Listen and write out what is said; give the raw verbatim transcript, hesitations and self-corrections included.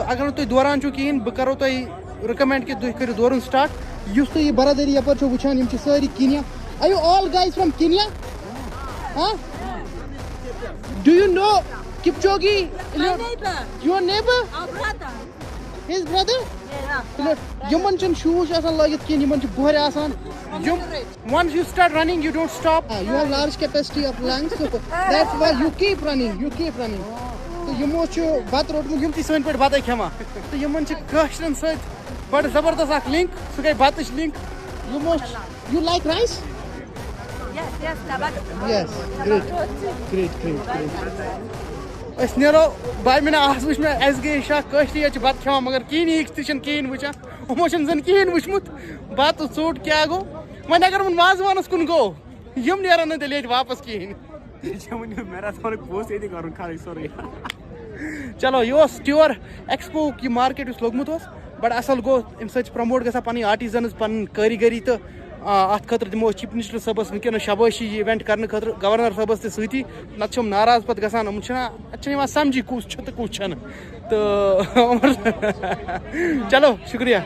اگر نہٕ تُہۍ دوران چھِو کِہیٖنۍ، بہٕ کَرو تۄہہِ رِکَمٮ۪نٛڈ کہِ تُہۍ کٔرِو دورُن سٹارٹ۔ یُس تُہۍ یہِ برادٔری یَپٲرۍ چھِو وٕچھان، یِم چھِ سٲری Kenya. Are you all guys from Kenya? Huh? Do you know Kipchoge? My neighbor, Your neighbor? our brother. His brother? Yeah. تِمو، یِمَن چھِنہٕ شوٗز آسان لٲگِتھ کِہیٖنۍ، یِمَن چھِ بۄہرِ آسان۔ یِم Once you start running, you don't stop. You have large capacity of lungs, so that's why you keep running, you keep running. تہٕ یِمو چھُ بَتہٕ روٚٹمُت، یِم تہِ سٲنۍ پٲٹھۍ بَتَے کھٮ۪وان۔ تہٕ یِمَن چھِ کٲشرٮ۪ن سۭتۍ بَڑٕ زبردست اَکھ لِنک، سُہ گٔے بَتٕچ لِنک۔ یِمو، you like rice? Yes, yes, Tabata. Yes, great, great, great, great. أسۍ نیرو بامِنہ، آز وٕچھ مےٚ اَسہِ گٔے شاہ کٲشرِ ییٚتہِ چھِ بَتہٕ کھٮ۪وان، مگر کِہیٖنۍ یِکھ تہِ چھِنہٕ کِہیٖنۍ وٕچھان۔ یِمو چھِنہٕ زَن کِہیٖنۍ وٕچھمُت، بَتہٕ ژوٚٹ کیٛاہ گوٚو۔ وۄنۍ اگر وۄنۍ وازوانَس کُن گوٚو، یِم نیرَن نہٕ تیٚلہِ ییٚتہِ واپَس کِہیٖنۍ۔ ژےٚ ؤنِو مےٚ رَژھ وَنُن پوٚز ییٚتہِ کَرُن خرٕچ سورُے۔ چلو، یہِ اوس ٹیوٗر ایکسپوُک یہِ مارکیٹ یُس لوٚگمُت اوس، بَڑٕ اَصٕل گوٚو۔ اَمہِ سۭتۍ چھِ پرٛموٹ گژھان پَنٕنۍ آرٹیزنٕز، پَنٕنۍ کٲریٖگٔری تہٕ آ، اَتھ خٲطرٕ دِمو أسۍ چیف منسٹر صٲبَس وٕنکیٚنَس شابٲشی یہِ ایونٹ کرنہٕ خٲطرٕ، گورنر صٲبَس تہِ سۭتی۔ نَتہٕ چھِ یِم ناراض پَتہٕ گژھان، یِم چھِنہ، اَتہِ چھِنہٕ یِوان سَمجھی کُس چھُ تہٕ کُس چھُنہٕ۔ تہٕ چلو، شُکریہ۔